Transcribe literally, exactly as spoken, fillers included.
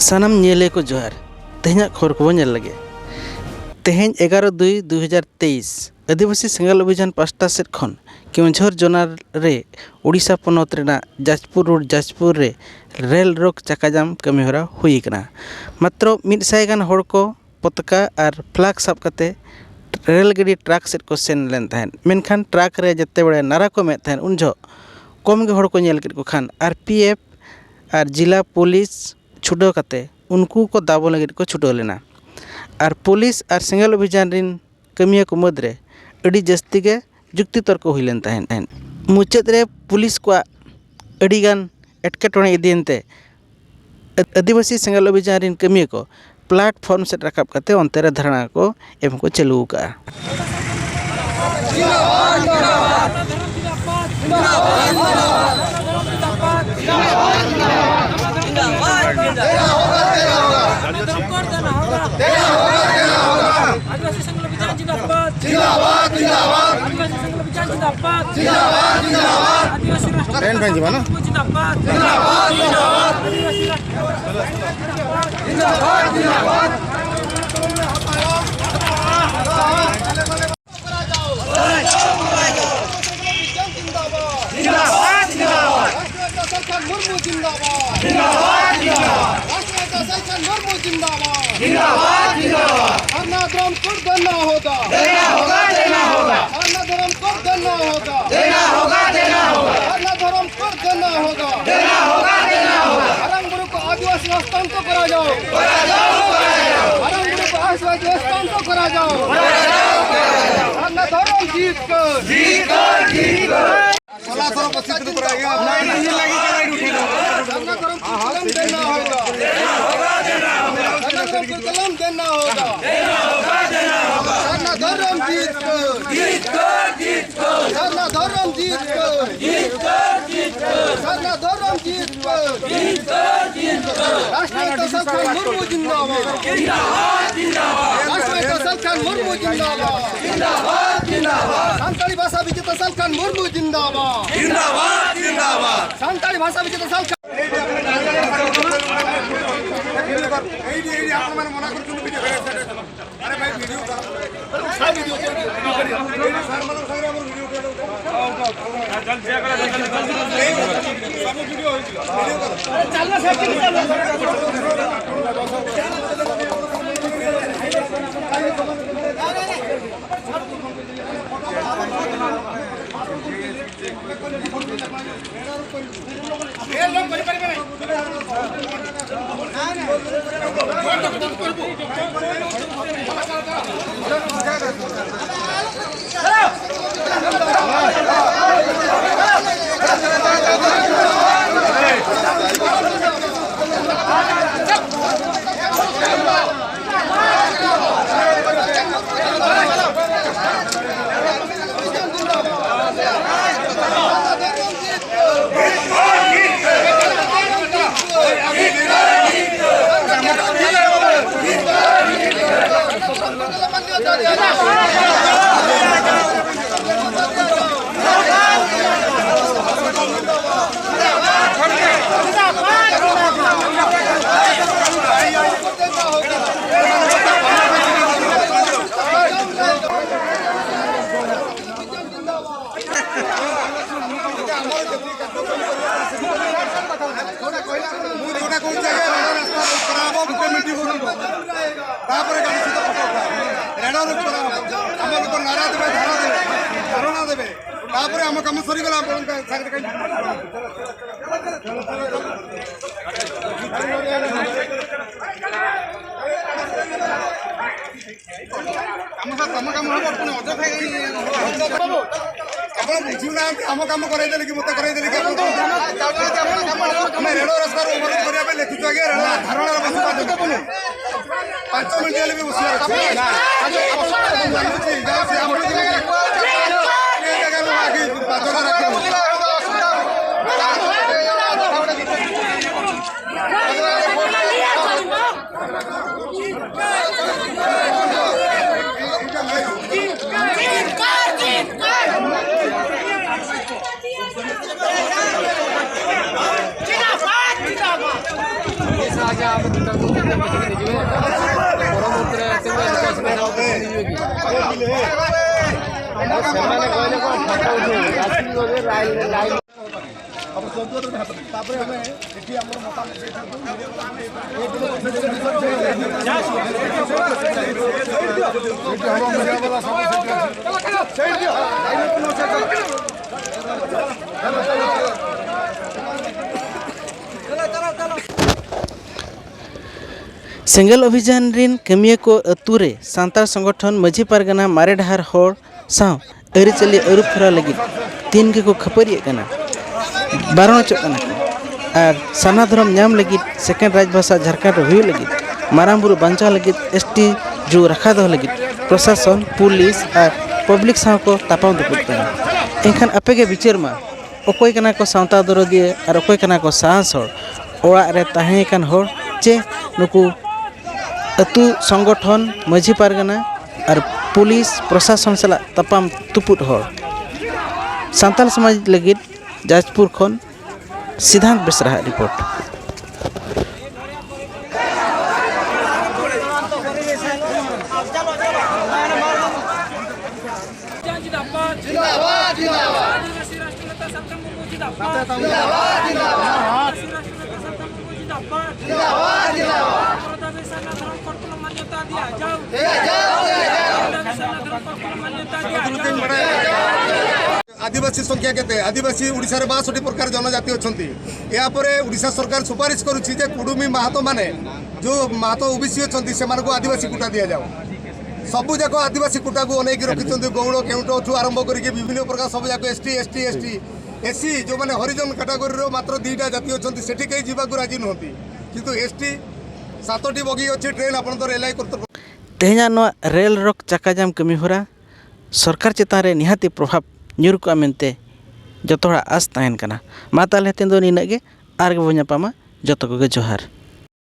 ᱥᱟᱱᱟᱢ ᱧᱮᱞᱤᱭᱟᱹ ᱠᱚ ᱡᱚᱦᱟᱨ᱾ ᱛᱮᱦᱮᱧᱟᱜ ᱠᱷᱚᱵᱚᱨ ᱠᱚᱵᱚᱱ ᱧᱮᱞ ᱞᱮᱜᱮ᱾ ᱛᱮᱦᱮᱧ ᱮᱜᱟᱨᱚ ᱫᱩᱭ ᱫᱩ ᱦᱟᱡᱟᱨ ᱛᱮᱭᱤᱥ ᱟᱹᱫᱤᱵᱟᱹᱥᱤ ᱥᱮᱸᱜᱮᱞ ᱚᱵᱷᱤᱡᱟᱱ ᱯᱟᱥᱴᱟ ᱥᱮᱫ ᱠᱷᱚᱱ ᱠᱮᱣᱚᱱᱡᱷᱚᱨ ᱡᱚᱱᱟ ᱨᱮ ᱳᱰᱤᱥᱟ ᱯᱚᱱᱚᱛ ᱨᱮᱱᱟᱜ ᱡᱟᱡᱽᱯᱩᱨ ᱨᱳᱰ ᱡᱟᱡᱽᱯᱩᱨ ᱨᱮ ᱨᱮᱞ ᱨᱳᱠ ᱪᱟᱠᱟᱡᱟᱢ ᱠᱟᱹᱢᱤᱦᱚᱨᱟ ᱦᱩᱭ ᱟᱠᱟᱱᱟ᱾ ᱢᱟᱛᱨᱚ ᱢᱤᱫ ᱥᱟᱭ ᱜᱟᱱ ᱦᱚᱲ ᱠᱚ ᱯᱚᱛᱠᱟ ᱟᱨ ᱯᱷᱞᱟᱜ ᱥᱟᱵ ᱠᱟᱛᱮ ᱨᱮᱞ ᱜᱟᱹᱰᱤ ᱴᱨᱟᱠ ᱥᱮᱫ ᱠᱚ ᱥᱮᱱ ᱞᱮᱱ ᱛᱟᱦᱮᱸᱫ᱾ ᱢᱮᱱᱠᱷᱟᱱ ᱴᱨᱟᱠ ᱨᱮ ᱡᱮᱛᱮ ᱵᱮᱲᱮ ᱱᱟᱨᱟ ᱠᱚ ᱮᱢᱮᱫ ᱛᱟᱦᱮᱸᱫ, ᱩᱱ ᱡᱚᱦᱚᱜ ᱠᱚᱢ ᱜᱮ ᱦᱚᱲ ᱠᱚ ᱧᱮᱞ ᱠᱮᱫ ᱠᱚ ᱠᱷᱟᱱ ᱟᱨ ᱯᱤ ᱮᱯᱷ ᱟᱨ ᱡᱤᱞᱟ ᱯᱩᱞᱤᱥ ᱪᱷᱩᱰᱟᱹᱣ ᱠᱟᱛᱮ ᱩᱱᱠᱩ ᱠᱚ ᱫᱟᱵᱚ ᱞᱟᱹᱜᱤᱫ ᱠᱚ ᱪᱷᱩᱴᱟᱹᱣ ᱞᱮᱱᱟ᱾ ᱟᱨ ᱯᱩᱞᱤᱥ ᱟᱨ ᱥᱮᱸᱜᱮᱞ ᱚᱵᱷᱤᱡᱟᱱ ᱨᱤᱱ ᱠᱟᱹᱢᱤᱭᱟᱹ ᱠᱚ ᱢᱩᱫᱽᱨᱮ ᱟᱹᱰᱤ ᱡᱟᱹᱥᱛᱤ ᱜᱮ ᱡᱩᱠᱛᱤ ᱛᱚᱨᱠᱚ ᱦᱩᱭ ᱞᱮᱱ ᱛᱟᱦᱮᱸᱫ᱾ ᱢᱩᱪᱟᱹᱫ ᱨᱮ ᱯᱩᱞᱤᱥ ᱠᱚᱣᱟᱜ ᱟᱹᱰᱤᱜᱟᱱ ᱮᱴᱠᱮᱴᱚᱬᱮ ᱤᱫᱤᱭᱮᱱ ᱛᱮ ᱟᱹᱫᱤᱵᱟᱹᱥᱤ ᱥᱮᱸᱜᱮᱞ ᱚᱵᱷᱤᱡᱟᱱ ᱨᱤᱱ ᱠᱟᱹᱢᱤᱭᱟᱹ ᱠᱚ ᱯᱞᱟᱴᱯᱷᱚᱨᱢ ᱥᱮᱫ ᱨᱟᱠᱟᱵ ᱠᱟᱛᱮ ᱚᱱᱛᱮ ᱨᱮ ᱫᱷᱟᱨᱱᱟ ᱠᱚ ᱮᱢ ᱠᱚ ᱪᱟᱹᱞᱩ ᱟᱠᱟᱫᱼᱟ᱾ जिंदाबाद, जिंदाबाद। आदिवासी संगठन जिंदाबाद। जिंदाबाद, जिंदाबाद। आदिवासी संगठन जिंदाबाद। जिंदाबाद, जिंदाबाद। आदिवासी राष्ट्र बहन, बहन जी, मानो। जिंदाबाद। जिंदाबाद, जिंदाबाद। आदिवासी राष्ट्र जिंदाबाद, जिंदाबाद। जिंदाबाद, जिंदाबाद। राष्ट्रपिता सरकार मुर्मू जिंदाबाद। जिंदाबाद, जिंदाबाद। राष्ट्रपिता सरकार मुर्मू जिंदाबाद। जिंदाबाद, जिंदाबाद। धरना धर्म को देना होगा। देना होगा, देना होगा। धरना धर्म को देना होगा। देना होगा, देना होगा। धरना धर्म को देना होगा। देना होगा, देना होगा। हरंग बुरु को आदिवासी हस्तांतर करा जाओ। करा जाओ, करा जाओ। हरंग बुरु को आदिवासी हस्तांतर करा जाओ। करा जाओ, करा जाओ। धरना धर्म जीत कर। जीत कर, जीत कर। धरना धर्म को कलम देना होगा। धरना धर्म को कलम देना होगा। धरना धर्म जीत कर। धरना धर्म जीत कर। धरना धर्म जीत कर। राष्ट्रपिता सरकार मुर्मू जिंदाबाद। राष्ट्रपिता सरकार मुर्मू जिंदाबाद। ᱥᱟᱱᱛᱟᱲᱤ ᱵᱷᱟᱥᱟ ᱵᱤᱡᱮᱛᱟ ᱥᱟᱞᱠᱷᱟᱱ ᱢᱩᱨᱢᱩ ᱡᱤᱱᱫᱟᱵᱟᱫ᱾ ᱡᱤᱱᱫᱟᱵᱟᱫ, ᱡᱤᱱᱫᱟᱵᱟᱫ᱾ ᱥᱟᱱᱛᱟᱲᱤ ᱵᱷᱟᱥᱟ ᱵᱤᱡᱮᱛᱟ ᱥᱟᱞᱠᱷᱟᱱ ଏଇଠି, ଏଇଠି ଆପଣମାନେ ମନା କରୁଛନ୍ତି ଭିଡ଼ିଓ କରିବା। ଆରେ ଭାଇ, ଭିଡ଼ିଓ କର। ସାର୍, ଭିଡ଼ିଓ କର। ଏଇଠି ସାର୍ମାନଙ୍କ ସାଙ୍ଗରେ ଆମର ଭିଡ଼ିଓ ଉଠେଇବାକୁ। ଏଇ ସବୁ ଭିଡ଼ିଓ ହେଇଯିବ। ଭିଡ଼ିଓ କର। ମୁଁ ଯୋଉଟା କହୁଛି ଆଜ୍ଞା, ରେଳ ରାସ୍ତା କରାହବ, ଗୋଟେ ମିଟିଂ ହବ। ତାପରେ ଗାଡ଼ି ସହିତ ଫଟୋ ଉଠା। ରେଳ ରୋକ କରାହବ। ଆମ ଲୋକ ନାରା ଦେବେ, ଧାରଣା ଦେବେ, ଧାରଣା ଦେବେ। ତାପରେ ଆମ କାମ ସରିଗଲା, ଆପଣଙ୍କ ସାଙ୍ଗରେ କାହିଁ? କାମ ସାର୍, ତମ କାମ ହବ, ପୁଣି ଅଯଥା ଏଇ ଆପଣ ବୁଝୁନାହାନ୍ତି, ଆମ କାମ କରେଇଦେଲେ କି, ମତେ କରେଇଦେଲେ କି? ଆପଣ କଣ? ଆମେ ରେଳ ରାସ୍ତାରୁ ଅବରୋଧ କରିବା ପାଇଁ ଲେଖୁଛୁ ଆଜ୍ଞା, ରେଳ ଧାରଣାରେ ବସି ପାଞ୍ଚ ମିନିଟ୍, ପାଞ୍ଚ ମିନିଟ୍ ହେଲେ ବି ବସିବାର ଅଛି। ନା, ଯାଉଛି, ଯାଉଛି, ଆପଣ ଏ ଜାଗାରେ ଆଗେ ପାଦ ରଖିବେ। ପରମୂହୁର୍ତ୍ତରେ ଏତେ ବଡ଼ ଲୋକ ଆସିବେ, ସେମାନେ କହିଲେ କ'ଣ ଫଟୋ ଉଠେଇବେ? ᱥᱮᱸᱜᱮᱞ ᱚᱵᱷᱤᱡᱟᱱ ᱨᱤᱱ ᱠᱟᱹᱢᱤᱭᱟᱹ ᱠᱚ ᱟᱹᱛᱩ ᱨᱮ ᱥᱟᱱᱛᱟᱲ ᱥᱚᱝᱜᱚᱴᱷᱚᱱ ᱢᱟᱹᱡᱷᱤ ᱯᱟᱨᱜᱟᱱᱟ ᱢᱟᱨᱮ ᱰᱟᱦᱟᱨ ᱦᱚᱲ ᱥᱟᱶ ᱟᱹᱨᱤᱪᱟᱹᱞᱤ ᱟᱹᱨᱩ ᱯᱷᱮᱨᱟᱣ ᱞᱟᱹᱜᱤᱫ ᱫᱤᱱ ᱜᱮᱠᱚ ᱠᱷᱟᱹᱯᱟᱹᱨᱤᱭᱟᱹᱜ ᱠᱟᱱᱟ᱾ ᱵᱟᱨᱚᱱ ᱚᱪᱚᱜ ᱠᱟᱱᱟ ᱠᱚ᱾ ᱟᱨ ᱥᱟᱨᱱᱟ ᱫᱷᱚᱨᱚᱢ ᱧᱟᱢ ᱞᱟᱹᱜᱤᱫ, ᱥᱮᱠᱮᱱᱰ ᱨᱟᱡᱽᱵᱷᱟᱥᱟ ᱡᱷᱟᱲᱠᱷᱚᱸᱰ ᱨᱮ ᱦᱩᱭᱩᱜ ᱞᱟᱹᱜᱤᱫ, ᱢᱟᱨᱟᱝ ᱵᱩᱨᱩ ᱵᱟᱧᱪᱟᱣ ᱞᱟᱹᱜᱤᱫ, ᱮᱥ ᱴᱤ ᱡᱩ ᱨᱟᱠᱷᱟ ᱫᱚᱦᱚ ᱞᱟᱹᱜᱤᱫ ᱯᱨᱚᱥᱟᱥᱚᱱ, ᱯᱩᱞᱤᱥ ᱟᱨ ᱯᱟᱵᱽᱞᱤᱠ ᱥᱟᱶ ᱠᱚ ᱛᱟᱯᱟᱢ ᱛᱩᱯᱩᱫ ᱠᱟᱱᱟ᱾ ᱮᱱᱠᱷᱟᱱ ᱟᱯᱮ ᱜᱮ ᱵᱤᱪᱟᱹᱨ ᱢᱟ, ᱚᱠᱚᱭ ᱠᱟᱱᱟ ᱠᱚ ᱥᱟᱶᱛᱟ ᱫᱚᱨᱚᱫᱤᱭᱟᱹ ᱟᱨ ᱚᱠᱚᱭ ᱠᱟᱱᱟ ᱠᱚ ᱥᱟᱦᱟᱥ ᱦᱚᱲ? ᱚᱲᱟᱜ ᱨᱮ ᱛᱟᱦᱮᱸ ᱟᱠᱟᱱ ᱦᱚᱲ ᱪᱮ ᱱᱩᱠᱩ ᱟᱹᱛᱩ ᱥᱚᱝᱜᱚᱴᱷᱚᱱ, ᱢᱟᱹᱡᱷᱤ ᱯᱟᱨᱜᱟᱱᱟ ᱟᱨ ᱯᱩᱞᱤᱥ ᱯᱨᱚᱥᱟᱥᱚᱱ ᱥᱟᱞᱟᱜ ᱛᱟᱯᱟᱢ ᱛᱩᱯᱩᱫ ᱦᱚᱲ? ᱥᱟᱱᱛᱟᱲ ᱥᱚᱢᱟᱡᱽ ᱞᱟᱹᱜᱤᱫ ᱡᱟᱡᱽᱯᱩᱨ ᱠᱷᱚᱱ ᱥᱤᱫᱷᱟᱱᱛ ᱵᱮᱥᱨᱟ ᱦᱟᱜ ᱨᱤᱯᱳᱨᱴ᱾ ᱡᱤᱱᱫᱟᱵᱟᱫ, ᱡᱤᱱᱫᱟᱵᱟᱫ᱾ ᱟᱹᱫᱤᱵᱟᱹᱥᱤ ᱨᱟᱥᱴᱨᱤᱭᱚ ᱱᱮᱛᱟ ᱥᱟᱞᱠᱷᱟᱱ ᱢᱩᱨᱢᱩ ᱡᱤᱱᱫᱟᱵᱟᱫ᱾ ᱡᱤᱱᱫᱟᱵᱟᱫ, ᱡᱤᱱᱫᱟᱵᱟᱫ᱾ ᱟᱹᱫᱤᱵᱟᱹᱥᱤ ᱨᱟᱥᱴᱨᱤᱭᱚ ᱱᱮᱛᱟ ᱥᱟᱞᱠᱷᱟᱱ ᱢᱩᱨᱢᱩ ᱡᱤᱱᱫᱟᱵᱟᱫ᱾ ᱡᱤᱱᱫᱟᱵᱟᱫ, ᱡᱤᱱᱫᱟᱵᱟᱫ᱾ ᱯᱚᱨᱫᱟ ᱵᱮᱥᱟᱱᱟ ᱫᱷᱚᱨᱚᱢ ᱠᱚᱲ ᱠᱚᱞᱚᱢ ᱢᱟᱱᱭᱚᱛᱟ ᱫᱤᱭᱟ ᱡᱟᱣ᱾ ᱯᱚᱨᱫᱟ ᱵᱮᱥᱟᱱᱟ ᱫᱷᱚᱨᱚᱢ ᱠᱚᱲ ᱠᱚᱞᱚᱢ ᱢᱟᱱᱭᱚᱛᱟ ᱫᱤᱭᱟ ᱡᱟᱣ᱾ ᱟᱹᱫᱤᱵᱟᱹᱥᱤ ᱥᱚᱝᱠᱷᱭᱟ ᱠᱮᱛᱮ ᱟᱹᱫᱤᱵᱟᱹᱥᱤ ᱳᱰᱤᱥᱟ ᱨᱮ ବାଷଠି ପ୍ରକାର ଜନଜାତି ଅଛନ୍ତି। ଏହାପରେ ଓଡ଼ିଶା ସରକାର ସୁପାରିଶ କରୁଛି ଯେ କୁଡ଼ୁମି ମାହାତୋ ମାନେ, ଯେଉଁ ମାହାତୋ ଓବିସି ଅଛନ୍ତି, ସେମାନଙ୍କୁ ଆଦିବାସୀ କୋଟା ଦିଆଯାଉ। ସବୁ ଯାକ ଆଦିବାସୀ କୋଟାକୁ ଅନେଇକି ରଖିଛନ୍ତି। ଗଉଡ଼ କେଉଁଟଠୁ ଆରମ୍ଭ କରିକି ବିଭିନ୍ନ ପ୍ରକାର ସବୁ ଯାକ S T, S T, S T, S C, ଯେଉଁମାନେ ହରିଜନ କାଟାଗୋରୀର ମାତ୍ର ଦୁଇଟା ଜାତି ଅଛନ୍ତି, ସେଠି କେହି ଯିବାକୁ ରାଜି ନୁହନ୍ତି। କିନ୍ତୁ ଏସ୍ ଟି ସାତଟି ବଗି ଅଛି ଟ୍ରେନ୍ ଆପଣଙ୍କର ଏଲ୍ ଆଇ କର୍ତ୍ତୃପକ୍ଷ। ᱛᱮᱦᱮᱧᱟᱜ ᱱᱚᱣᱟ ᱨᱮᱞ ᱨᱳᱠ ᱪᱟᱠᱟᱡᱟᱢ ᱠᱟᱹᱢᱤᱦᱚᱨᱟ ᱥᱚᱨᱠᱟᱨ ᱪᱮᱛᱟᱱ ᱨᱮ ᱱᱤᱦᱟᱹᱛᱤ ᱯᱨᱚᱵᱷᱟᱵᱽ ᱧᱩᱨ ᱠᱚᱜᱼᱟ ᱢᱮᱱᱛᱮ ᱡᱚᱛᱚ ᱦᱚᱲᱟᱜ ᱟᱥ ᱛᱟᱦᱮᱱ ᱠᱟᱱᱟ᱾ ᱢᱟ ᱛᱟᱦᱚᱞᱮ ᱛᱮᱦᱮᱧ ᱫᱚ ᱱᱤᱱᱟᱹᱜ ᱜᱮ, ᱟᱨ ᱜᱮᱵᱚᱱ ᱧᱟᱯᱟᱢᱟ᱾ ᱡᱚᱛᱚ ᱠᱚᱜᱮ ᱡᱚᱦᱟᱨ᱾